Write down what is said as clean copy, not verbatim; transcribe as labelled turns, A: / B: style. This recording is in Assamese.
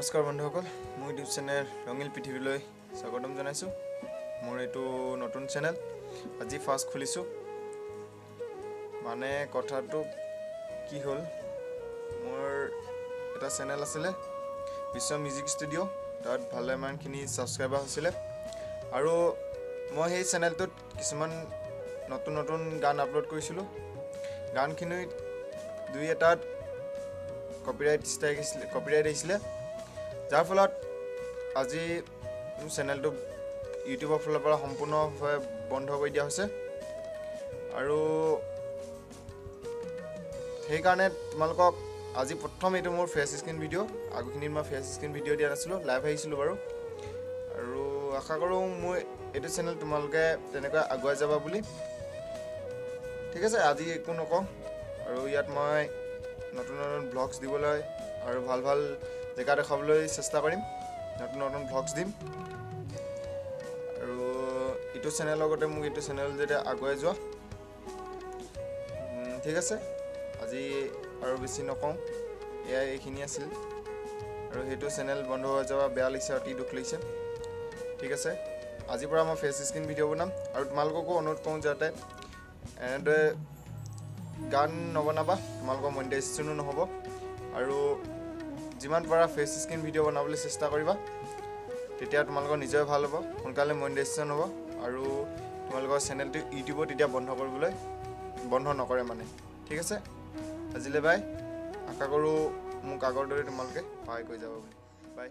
A: নমস্কাৰ বন্ধুসকল, মোৰ ইউটিউব চেনেল ৰঙিল পৃথিৱীলৈ স্বাগতম জনাইছোঁ। মোৰ এইটো নতুন চেনেল, আজি ফাৰ্ষ্ট খুলিছোঁ। মানে কথাটো কি হ'ল, মোৰ এটা চেনেল আছিলে বিশ্ব মিউজিক ষ্টুডিঅ', তাত ভালেমানখিনি ছাবস্ক্ৰাইবাৰ হৈছিলে আৰু মই সেই চেনেলটোত কিছুমান নতুন নতুন গান আপলোড কৰিছিলোঁ। গানখিনিত দুই এটাত কপিৰাইট ষ্ট্ৰাইক আহিছিলে, কপিৰাইট আহিছিলে, যাৰ ফলত আজি মোৰ চেনেলটো ইউটিউবৰ ফালৰ পৰা সম্পূৰ্ণভাৱে বন্ধ কৰি দিয়া হৈছে। আৰু সেইকাৰণে তোমালোকক আজি প্ৰথম এইটো মোৰ ফেচ স্ক্ৰীণ ভিডিঅ'। আগৰখিনিত মই ফেচ স্ক্ৰীণ ভিডিঅ' দিয়া নাছিলোঁ, লাইভ আহিছিলোঁ বাৰু। আৰু আশা কৰোঁ মোৰ এইটো চেনেল তোমালোকে তেনেকৈ আগুৱাই যাবা বুলি। ঠিক আছে, আজি একো নকওঁ। আৰু ইয়াত মই নতুন নতুন ভ্লগছ দিবলৈ আৰু ভাল ভাল জেগা দেখাবলৈ চেষ্টা কৰিম, নতুন নতুন ভ্লগছ দিম। আৰু ইটো চেনেলৰ লগতে মোক এইটো চেনেল যেতিয়া আগুৱাই যোৱা। ঠিক আছে, আজি আৰু বেছি নকওঁ, এয়াই এইখিনি আছিল। আৰু সেইটো চেনেল বন্ধ হৈ যাব বেয়া লাগিছে, অতি দুখ লাগিছে। ঠিক আছে, আজিৰ পৰা মই ফেচ স্ক্ৰীণ ভিডিঅ' বনাম আৰু তোমালোককো অনুৰোধ কৰোঁ যাতে এনেদৰে গান নবনাবা, তোমালোকৰ মনিটাইজেশ্যনো নহ'ব। আৰু যিমান পাৰা ফেচ স্ক্ৰীণ ভিডিঅ' বনাবলৈ চেষ্টা কৰিবা, তেতিয়া তোমালোকৰ নিজৰে ভাল হ'ব, সোনকালে মনিটাইজেশ্যন হ'ব আৰু তোমালোকৰ চেনেলটো ইউটিউবত তেতিয়া বন্ধ নকৰে মানে। ঠিক আছে, আজিলৈ বাই। আশা কৰোঁ মোক আগৰ দৰে তোমালোকে সহায় কৰি যাব বুলি। বাই।